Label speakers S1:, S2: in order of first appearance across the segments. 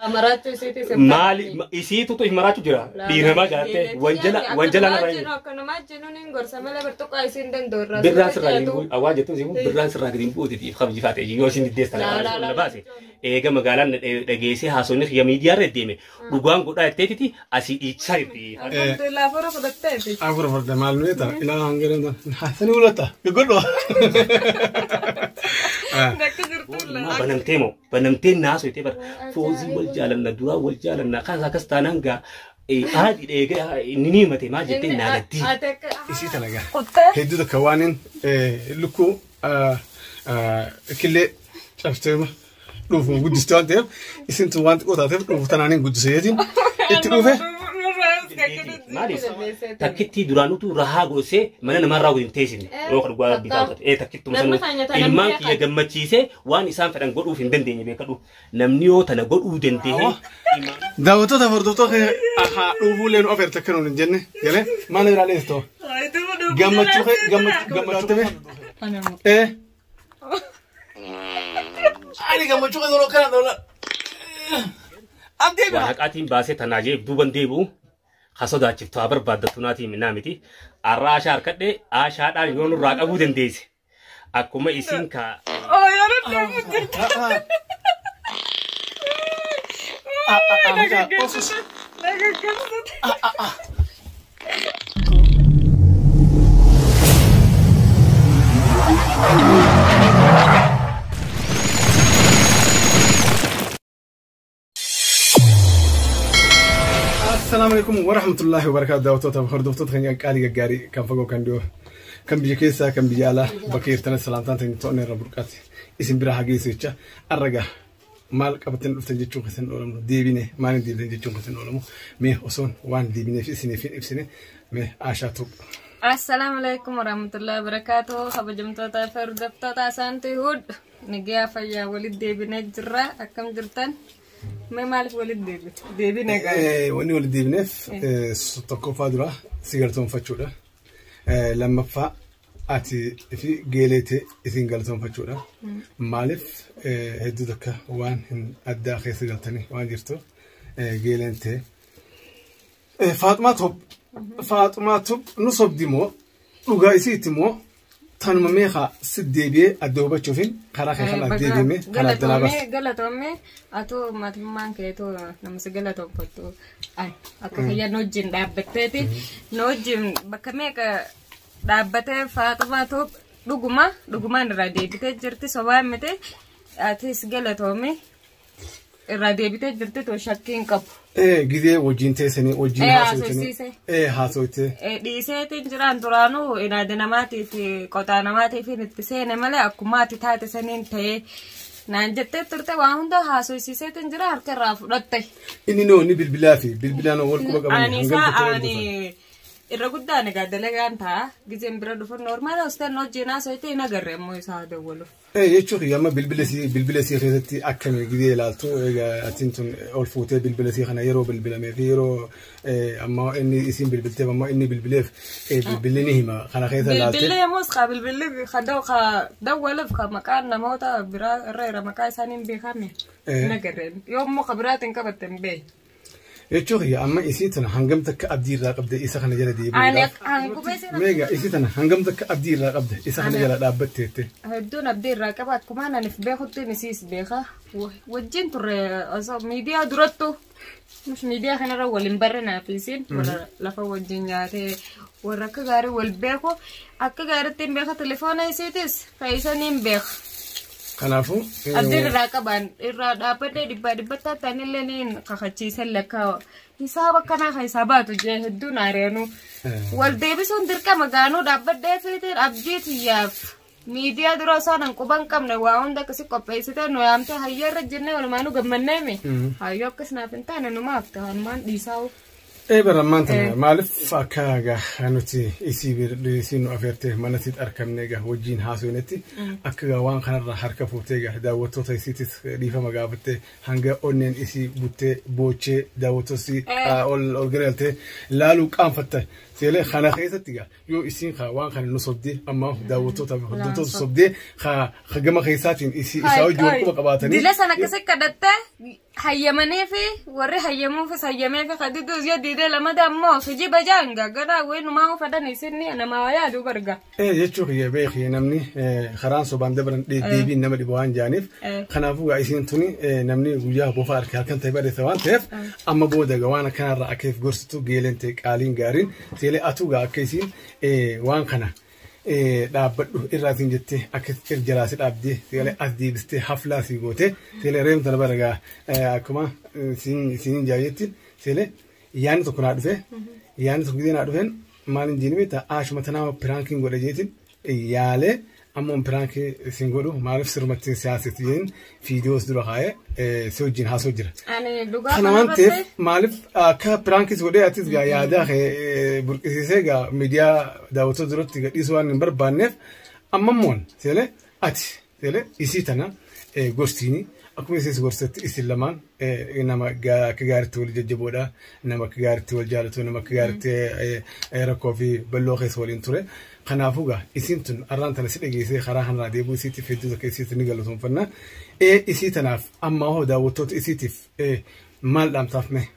S1: Maraachuu isiitii sin
S2: Maali isiitutu if maraachuu jira. Dhiira namaa jaallattee wanjala wanjala narraa hin
S1: Akka namaa jennuun hin gorsa malee bartuqaa isiin danda'u irraa.
S2: Birraan sirraa gadi hin bu'u awwaa jettuun si birraan sirraa gadi hin bu'uuti if kabjifaate yoo isin diddees tana
S1: Laa, laa,
S2: na
S1: laa.
S2: baase. Eega magaalaan na dhageessee haasofni kiyya miidiyaa irra deeme dhugaan godhaa jetteetiti asii dhiichisaa jirti.
S1: Alhamdulillah afura fudhatteeti.
S3: Afur farda maal nu jeeta ilaa hanga sani mul'ata godhu.
S1: Bakka jirtu
S2: Maa banamtee moo banamtee naasoo bara foozii wal jaalanna duraa wal jaalanna kaas akkas taanaan gaa haadhi eega inni ni himate maal jettee naa gaddii.
S3: Isii tana gaa.
S1: Kuttee.
S3: Hedduu takka waan hin lukkuu killee cabsitee dhuufu guddiste waan ta'eef isin tun waan xiqqoo taateef dhuufu tanaan hin guddise jeetiin itti dhufe.
S2: Maaliif takkittii duraanutu rahaa goosee mana namaarraa waliin teessifne yoo kan dhugaa rabbii taatu ee takkittuma
S1: Namni
S2: sanuu
S1: keenya tana
S2: ilmaan
S1: biyya
S2: kiyya gammachiisee waan isaan fedhan godhuuf hin dandeenye beekadhu namni yoo tana godhuu dandeenye.
S3: Daawwattoota hordoftoota haa dhuufuu leen of eerta akka nuun hin jenne galee maal irraa leessitoo gammachuu gammachuu ta'e. Ani gammachuu kan kana doola. Abdii
S2: Waan haqaatiin baasee tanaa jeef duuban deebi'u ha sodaachiftu haa barbaaddattu naatiin minnaa miti. Arraa ashaa harkadhee ashaadhaan yoo nurraa qabuu dandeesse. Akkuma isiin ka
S3: Assalaamu alaikum warahmatullahi wabarakatuh daawwattoota hordoftoota keenya qaalii gaggaarii kan fagoo kan dhiyoo kan biyya keessaa kan biyya alaa bakka jirtanis salaamtaan teenya to'annee irra burqaati isin biraa haa geessu jecha arraga maal qabatanii dhuftan jechuun kan isin oolamu deebine maaliin deebitan jechuun kan isin oolamu mee osoon waan deebineef isiniif hin ibsine mee Aashaa Tuub.
S1: Assalaamu alaikum warahmatullahi wabarakatuh. Kabajamtoota fi hordoftoota Asaantii Hud. Nagaa fayyaa walitti deebinee jirra. Akkam jirtan? Mee maaliif walitti deebine? Deebine gaa.
S3: Wanni walitti deebineef tokkoffaa dura si galatoonfachuudha. Lammaffaa ati fi geeleetee isin galatoonfachuudha. Maaliif hedduu takka waan hin addaa keessa galtanii waan jirtu geeleen ta'e. Faaxumaa Toob Faaxumaa Toob nu sobdi moo dhugaa isiitti moo tanuma meeqa si deebi'ee adda hubachuufin karaa kee kana deebime karaa adda naa baasa.
S1: Galatoomee atoo maatummaan keetoo nama si galatoonfattu akka kiyya nu wajjin dhaabbatteeti nu wajjin bakka meeqa dhaabbatee Faaxumaa Toob dhuguma dhugumaan irraa deebitee jirti sobaan miti atis galatoomee irraa deebitee jirti too shakkii hin qabu.
S3: Gizee wajjin teessanii wajjin haasofitanii.
S1: Haasofsiise.
S3: Haasofitee.
S1: Dhiiseetiin jiraan duraanuu inaada namaatiif qotaa namaatiif itti seene malee akkuma ati taate saniin ta'ee naan jettee turte waan hunda haasofsiiseetiin jira harka irraa fudhatte.
S3: Inni noo inni bilbilaa fi bilbilaan wal quba qaban
S1: Ani
S3: hangam
S1: isaa
S3: takka wal
S1: ani
S3: dhufan.
S1: irra guddaan egaa dalagaan ta'a gizeen bira dhufu normaala hosteen hojii haasofte hin agarre immoo isaa dawwaluuf.
S3: Jechuun kiyya amma bilbila isii keessatti akkami gizee ilaaltu egaa atiin tun ol fuutee bilbila isii kana yeroo bilbilamee fi yeroo amma inni isiin bilbilteef amma inni bilbileef bilbilli ni hima kana keessa ilaalte.
S1: Bilbilli yommus ka bilbilli ka dawwaluuf ka maqaan namoota biraa irra jira maqaa isaanii hin beekamne hin agarre yoommoo ka biraatiin qabatte hin beeku.
S3: Jechuun kiyya amma isii tana hangam takka abdii irraa qabde isa kana jala
S1: Ani
S3: deebi'uudhaaf.
S1: hangubee sina
S3: Meegaa isii tana hangam takka abdii irraa qabde isa kana jala dhaabbatteette.
S1: Hedduun abdii irraa qaba akkuma ananiif beekuttiin isiis beeka. Wajjin turre osoo miidiyaa durattu nus miidiyaa kanarra waliin barre naaf isiin warra lafa wajjin nyaatee warra akka gaarii wal beeku akka gaariitti hin beeka telefoona isiitis fayyisanii hin beeka.
S3: Kanaafuu.
S1: Abdiin irraa qaban irraa dhaabbadhee dhibbaa dhibbatta ta'anillee ni kakachiisan lakka hisaaba akkanaa kan isaa baatu jee hedduun areenu. Wal deebisuun dirqama gaanuu dhaabbadhee fiitiin abdii tiyyaaf miidiyaa dura osoo nan quban qabne waa hunda akkasi qopheessite nu yaamte hayyaa irra jennee walumaanuu gammanneemi. Hayyoo akkas naaf hin taane numaaf ta'anumaan dhiisaa'u.
S3: Bara ammaan tana maaliif akka egaa nuti isii nu afeerte mana sitti argamne egaa wajjin haasofnetti akka egaa waan kanarraa harka fuutee egaa daawwattoota isiitis dhiifama gaafattee hanga onneen isii buttee boochee daawwattoota isii ol ol garagaltee laaluu qaanfatta. Seelee kana keessatti egaa yoo isiin waan kana nu sobdee amma daawwattoota fi hordoftoota sobdee ka gama keessaatiin isii isaa wajjin wal quba qabaatanii.
S1: Dila sana akkasi kadhattee Hayyamaniifi warri hayyamuufis hayyameefi kadiduus yoo diidee lamada ammoo kijiba jaanga ganaa wayinumaa fedhan isinni namaa yaadu barga.
S3: Jechuu kiyya beeki namni karaan sobaan dabran deebiin nama dhibu waan jaaniif kanaafuu isiin tuni namni guyyaa bofa harka halkan ta'e barreessa waan ta'eef amma booda waan akkanarraa akka if gorsitu geeleen ta'e qaaliin gaariin seelee atuu gaa akka isiin waan kana dhaabbadhu irraatiin jettee akka jalaa si dhaabdee seelee as deebistee haflaa si gootee seelee reemta bara gaa akkuma isiin jaayetti seelee yaanni tokko naa dhufe yaanni tokko gidee naa dhufeen maal hin jeeni beektaa ashuma tanaa piraankiin godhe jeetiin yaalee ammoo piraankii isin godhu maaliif sirmatti siyaasatti jeen fiidiyoos dura kaa'ee si wajjin haasoo jira. Kana waan ta'eef maaliif akka piraankiis godhee atis gaa yaadaa burqisiisee gaa miidiyaa daawwattoota duratti gadhiisuu waan hin barbaanneef amma immoo seelee ati seelee isii tana gorsiini akkuma isiis gorsetti isin lamaan nama akka gaariitti wal jajjaboodha nama akka gaariitti wal jaalatu nama akka gaariitti rakkoo fi bal'oo keessa waliin ture. Kanaafuu gaa isiin tun arraan tana si dhageessee karaa kanarraa deebuu isiitiif hedduu takka isiitti ni galatoonfanna. Isii tanaaf amma hoo daawwattoota isiitiif maal dhaamtaaf mee?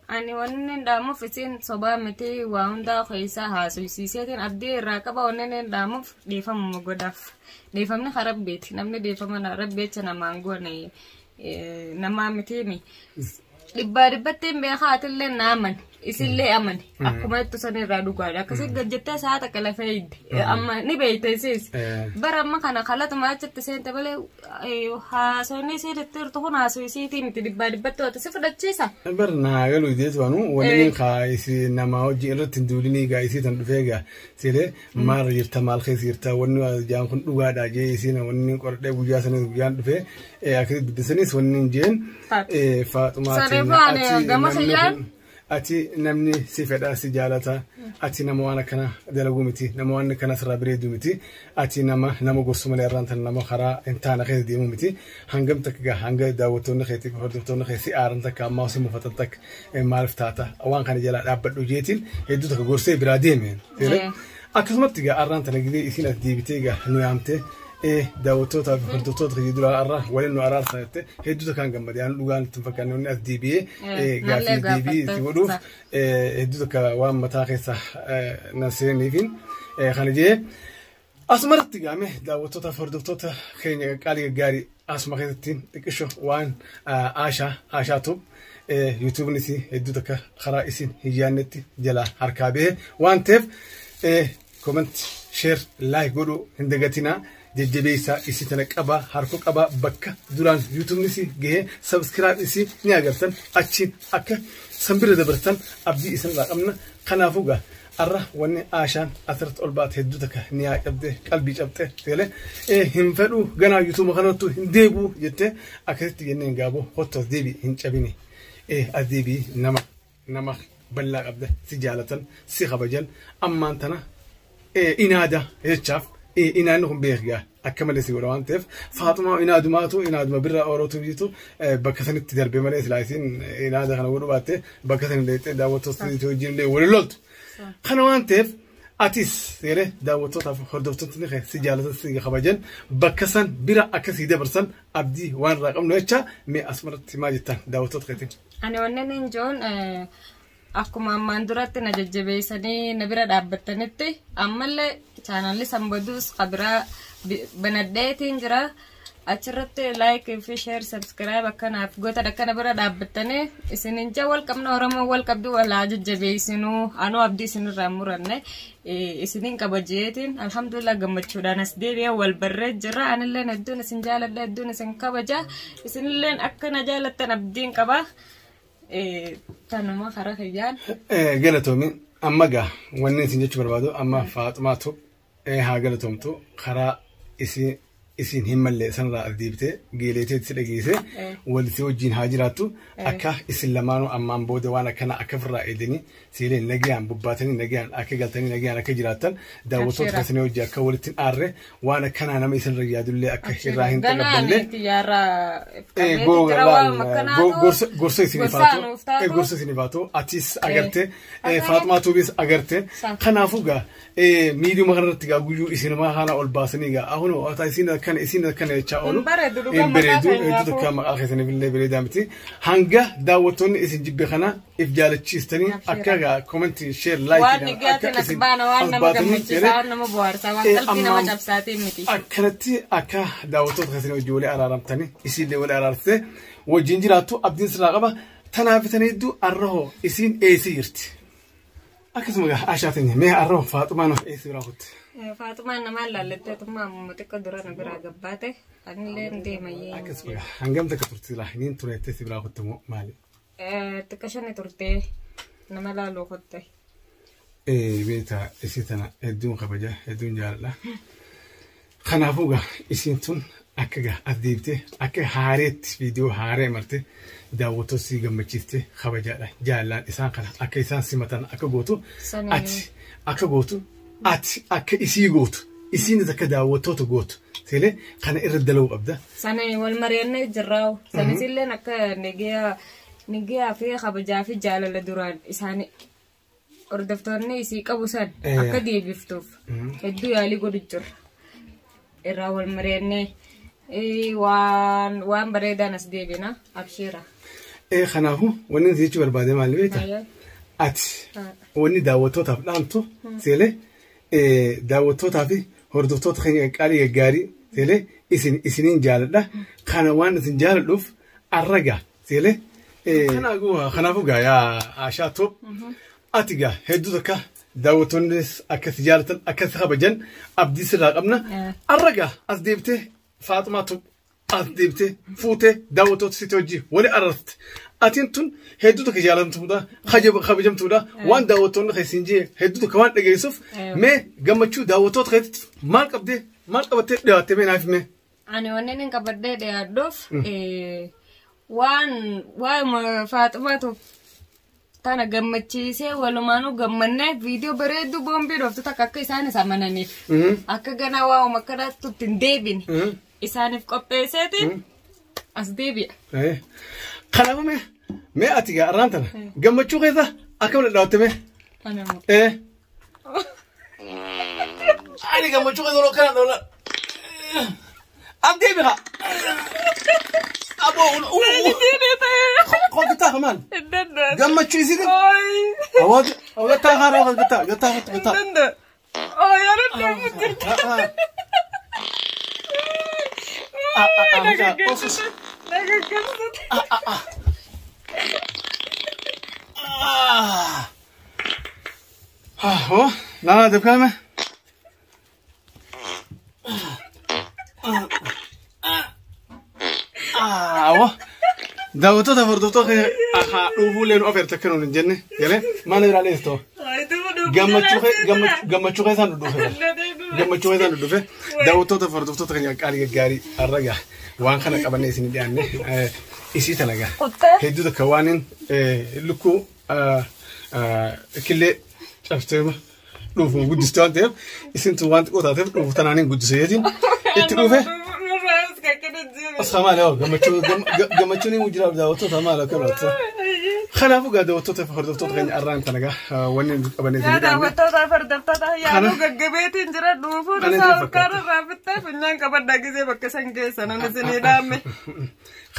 S1: Ani wanni hin dhaamuuf isiin sobaa miti waa hundaa keessaa haasofsiiseetiin abdii irraa qaba wanni hin dhaamuuf dhiifamuma godhaaf. Dhiifamni rabbiiti namni dhiifama rabbi jecha namaan goone namaa mitiimi. Dhibbaa dhibbatti hin beekaa atillee na amani isillee amani akkuma ittu sanirraa dhugaadha akkasii gajjattee sa'a takka lafa eegde amma ni beekte isiis bara amma kana kalatuma achitti seente malee haasofni isiin itti jirtu kun haasoo isiitii miti dhibbaa dhibbatti waata si fudhachiisa.
S3: Bar naa galuu ideetu anu waliin kaa isi nama hojii irratti hin duulinii gaa isii tan dhufee gaa seelee maal jirta maal keessa jirta wanni jaan kun dhugaadha jee isiin wanni qoradhee guyyaa sanis guyyaan dhufee akkasii dubbisanis wanni hin jeen Faaxumaatiin ati namni si fedha si jaalata ati nama waan akkana dalaguu miti nama waan akkana sirraa bareedu miti ati nama nama gorsu malee irraan tan nama karaa hin taane keessa deemu miti hangam takka gaa hanga daawwattoonni keetii hordoftoonni kee si aaran takka ammaa si mufatan takka maaliif taata waan kana jalaa dhaabbadhu jeetiin hedduu takka gorsee biraa deeme. Akkasumatti gaa arraan tana gidee isiin as deebitee gaa nu yaamtee daawwattootaa fi hordoftoota kiyya duraa irra waliin nu araarsaa jette hedduu takkaan gammade aan dhugaan itti fakkaanne inni as deebi'ee gaaffii deebii itti godhuuf hedduu takka waan mataa keessa na seeniifin kana jee asumarratti gaame daawwattootaa fi hordoftoota keenya qaqqaalii gaggaarii asuma keessatti xiqqisho waan aashaa aashaa tub yuutuubnis hedduu takka karaa isin hin yaadnetti jalaa harkaa ba'e waan ta'eef comment share like godhuu hin dagatinaa. Jajjabeessaa isii tana qabaa harkoo qabaa bakka duraan yuutuubnis gahee sabskiraayib isii ni agartan achiin akka sanbira dabartan abdii isinirraa qabna kanaafuu gaa arra wanni aashaan asirratti ol baate hedduu takka ni haa cabde qalbii cabxe teelee hin fedhu ganaa yuutuuba kanattu hin deebi'u jettee akkasitti jenneen gaaboo kottu as deebi'i hin cabini as deebi'i nama nama bal'aa qabda si jaalatan si kabajan ammaan tana inaada jechaaf inaanni kun beekaa akka malee si godha waan ta'eef Faaxumaa inaadumaatu inaaduma birraa oolootu biitu bakka sanitti darbe malee silaa isiin inaada kana godhu baatte bakka sani leexxee daawwattoota wajjin illee waliin loltu. Kana waan ta'eef atis seeree daawwattootaaf hordoftootni kee si jaalatan si kabajan bakka san bira akkasii dabarsan abdii waan irraa qabnu jecha mee asumarratti maal jettan daawwattoota keetiin.
S1: Ani wanneen hin joon akkuma ammaan duratti na jajjabeessanii na bira dhaabbattanitti ammallee chaanalli sanbaduus qabiraa banadheetiin jira. Achirratti like fi share subscribe akkanaaf gootan akkana bira dhaabbattanii isinin jaa wal qabna Oromoo wal qabdu walaa jajjabeessinuu anuu abdii isinirraa muranne isinin kabajeetiin alhamdulillah gammachuudhaan as deebi'ee wal barree jira anilleen hedduun isin jaaladha hedduun isin kabaja isinilleen akkana jaalattan abdiin qaba. Tanuma karaa kiyyaan.
S3: Galatoomi amma gaa wanni isin jechuu barbaadu amma Faaxumaatu haa galatoomtu karaa isin hin malle sanarraa as deebitee geeleetee si dhageessee walitti wajjin haa jiraattu akka isin lamaanuu ammaan booda waan akkana akka ofirraa eeganii siilee nagayaan bobbaatanii nagayaan akka galtanii nagayaan akka jiraattan daawwattoota keessanii wajjin akka walitti hin aarre waan akkanaa nama isinirra yaadullee akka irraa hin taqabballe. Gorsa isinii baatu atis agarte Faaxumaa tuubis agarte kanaafuu gaa miidiyuma kanarratti gaa guyyuu isinumaa haala ol baasanii gaa ahunoo isin akkana isiin akkana jechaa oolu.
S1: Hin bareedu dhugaa
S3: Hin bareedu
S1: maqaa
S3: hedduu
S1: keenyaafuu.
S3: takka maqaa keessaniif illee bareedaa miti. Hanga daawwattoonni isin jibbe kana if jaalachiistanii akka gaa komentii sheer
S1: Waan
S3: laayikii
S1: nigaatiin as baana waan nama gammachiisaa waan nama bohaarsaa waan qalbii nama cabsaatiin miti.
S3: Akkanatti akka daawwattoota keessanii wajjin walii araaramtanii isiillee walii araarsite wajjin jiraattu abdiin sirraa qaba. Tanaaf tana hedduu arrahoo isiin eessi jirti. Akkasuma gaa Ashaa teenya mee arrahoo Faaxumaan of eessi biraa kutte.
S1: Faaxumaan namaan laallatteetummaa ammoo xiqqoo dura na biraa gabbaate anillee hin deemayyee.
S3: Akkasuma gaa hangam takka turti laa niin tureettee si biraa kutte moo maali?
S1: Xiqqa shani turtee nama laaluu kutte.
S3: Beektaa isii tana hedduun kabaja hedduun jaaladha. Kanaafuu gaa isiin tun akka gaa as deebitee akka haareetti viidiyoo haaree marte daawwattoota si gammachiiste kabajaadha. Jaalallaan isaan kana akka isaan simatan akka gootu ati akka gootu ati akka isii gootu isiinis akka daawwattoota gootu seelee kana irra dalaguu qabda.
S1: Sana wal mari'annee jirraa. Sanis illee akka nigiyaa fi kabajaa fi jaalala duraan isaanii hordoftoonni isii qabu san akka deebiftuuf hedduu yaalii godhu jirra. Irraa wal mari'annee waan bareedaan as deebina abshiira.
S3: Kanaafuu wanni nuti jechuu barbaade maali beektaa? Ati wanni daawwattootaaf dhaamtu seelee daawwattootaa fi hordoftoota keenya qaalii gaggaarii seelee isin isiniin jaaladha. Kana waan isin jaaladhuuf arraga seelee. Kanaafuu gaa yaa Ashaa Tube ati gaa hedduu takka daawwattoonnis akka si jaalatan akka si kabajan abdii sirraa qabna. Arraga as deebitee Faaxumaa Tube as deebitee fuutee daawwattoota sitti hojii wali ararte. Atiin tun hedduu takka jaalatamtuudha kabajamtuudha waan daawwattoonni keessin jee hedduu takka waan dhageessuuf mee gammachuu daawwattoota keessatti maal qabdee maal qabattee dhiyaattee mee naaf mee.
S1: Ani wanneen hin qabadhee dhiyaadhuuf waan waa'uma Faaxumaatu tana gammachiisee walumaanuu gammannee viidiyoo bareedduu boombii dhooftu takka akka isaanis amananiif akka ganaa waa'uma akkanaatti itti hin deebine isaaniif qopheesseetiin as deebi'a.
S3: Kanaafuu mee ati gaa arraan tana gammachuu keessa akkam dhadhaawatte mee? Ani gammachuu keessa kana dhola. As deebi'a. Aboo Qofitaa maal? Gammachuu isiitiin? Awwaata gattaa haaraa gattaa gattaa gattaa.
S1: Oh, yaada deemu jirti. Nagaggeessite.
S3: Oh, naa dabkaame. Awwa. Daawwattoota hordoftoota haa dhuufuu leenu of erta akka nuun hin jenne galee maal biraa dheessitoo. Gammachuu keessaan dhudhuufe. Gammachuu keessaan dhudhuufe. Daawwattoota hordoftoota keenya qaalii gaggaarii har'a gaa waan kana qabannee isin dhiyaanne isii tana gaa. Hedduu takka waan lukkuu killee cabsitee dhuufu guddiste waan ta'eef isin tun waan xiqqoo taateef dhuufu tanaan hin guddise jeetiin itti dhuufe. As maal yoo gammachuu gammachuun hin jira daawwattoota maal akka laata. Kanaafuu gaa daawwattoota hordoftoota keenya arraan tana gaa wanni nuti qabannee isin dhiyaanne.
S1: Daawwattoota hordoftoota yaaduu gaggabeetiin jira dhuufuun isaa olkaarra raafittee funyaan qabadhaa gisee bakka san keessa nan isinii dhaamme.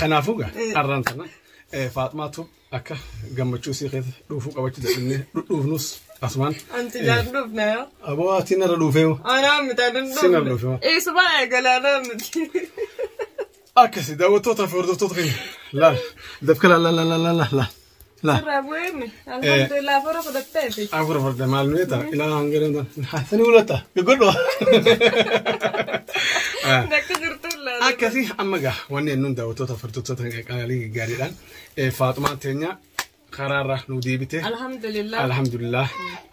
S3: Kanaafuu gaa arraan tana Faaxumaatu akka gammachuu sii keessa dhuufuu qabachuu dadhabnee dhudhuufnus asumaan.
S1: Anti jaan dhuufne yoo.
S3: Aboo ati narra dhuufee.
S1: Anaa miti ani
S3: Sinarra dhuufee.
S1: Eessumaa eegalaa anaa miti.
S3: Akkasi daawwattoota fi hordoftoota keenya laal dafka laal laal laal laal laal laal.
S1: Sirraa bu'eemi. Alhamdulillah afura fudhatteeti.
S3: Afura fudhatte maal nuyi ta'a ilaa hanga sani mul'ata gaggodhu.
S1: Bakka jirtu laal.
S3: Akkasi amma gaa wanni jennuun daawwattoota fi hordoftoota qaalii gaariidhaan Faaxumaan teenya karaarra nu deebite.
S1: Alhamdulillah.
S3: Alhamdulillah.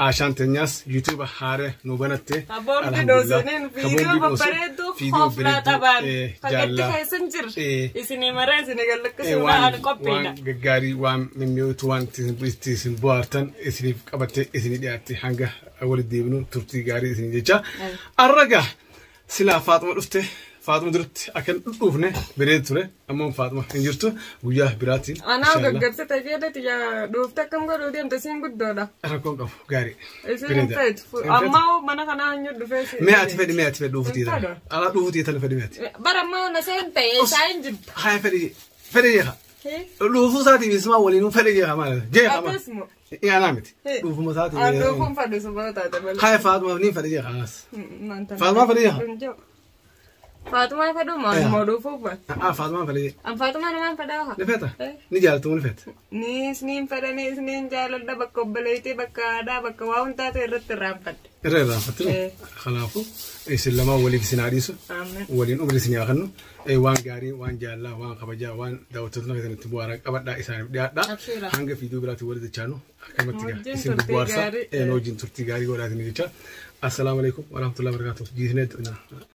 S3: Ashaan teenyaas yuutuuba haaree nu banatte.
S1: Kaboombi dhoosaniin viidiyoo babbareedduu hoflaa qabaan fagatti keessan jirre isinii maree isinii gallakkisuudhaan
S3: Waan
S1: qophiidha.
S3: gaggaarii waan mimmi'ootu waan itti isin bohaartan isiniif qabattee isinii dhiyaatte hanga walitti deebinu turtii gaarii isinii jecha. Arraga silaa Faaxuma dhufte Faaxuma duratti akka hin dhudhuufne bareedu ture. Ammoo Faaxuma hin jirtu guyyaa biraatiin.
S1: Anaa gaggabsite jedheti yaa dhuufte akkam godhuu deemte siin guddoodha.
S3: Rakkoon qabu gaarii.
S1: Isin hin feetu. Ammaa mana kanaa hanyu dhufee si.
S3: Mee ati fedhi, mee ati fedhi dhuufutii tana. Alaa dhuufutii tana fedhi mee ati.
S1: Bara ammaa na seen ta'e isaa hin jibba.
S3: Haa fedhi fedhi jeeqa. Dhuufuu isaatiif isumaa waliinuu fedhi jeeqa maal jeeqa maal.
S1: Akkasuma.
S3: Anaa miti. Dhuufuma isaatiif.
S1: An dhuufuun fadhu subaa taate malee.
S3: Haa Faaxumaaf niin fedhi jeeqa anas. Faaxumaa fedhi jeeqa.
S1: Faatumaa fedhu maal dhuufuuf ba.
S3: Ah Faaxumaa fedhi jeeqa.
S1: An Faatumaa namaan fedhaa haa.
S3: Ni feeta? Ni jaalatu ni feeta?
S1: Nis niin fedha nis niin jaaladha bakka obboleettii bakka aadaa bakka waa hundaatu irratti irraanfadhe.
S3: Irra irraanfatte. Kanaafuu isin lamaan waliif isin haa dhiisu. Waliin umri isin haa kennu. Waan gaarii, waan jaallaa, waan kabajaa, waan daawwattoota keessan itti bu'aaraa qabadhaa isaaniif dhiyaadhaa. Hanga fiiduu biraatti walitti dachaanu akkamatti gaa isin bubbu'aarsa wajjin turtii gaarii godhaatiin jecha. Assalaamu alaikum warahmatullahi wabarakatuh. Jiisnee.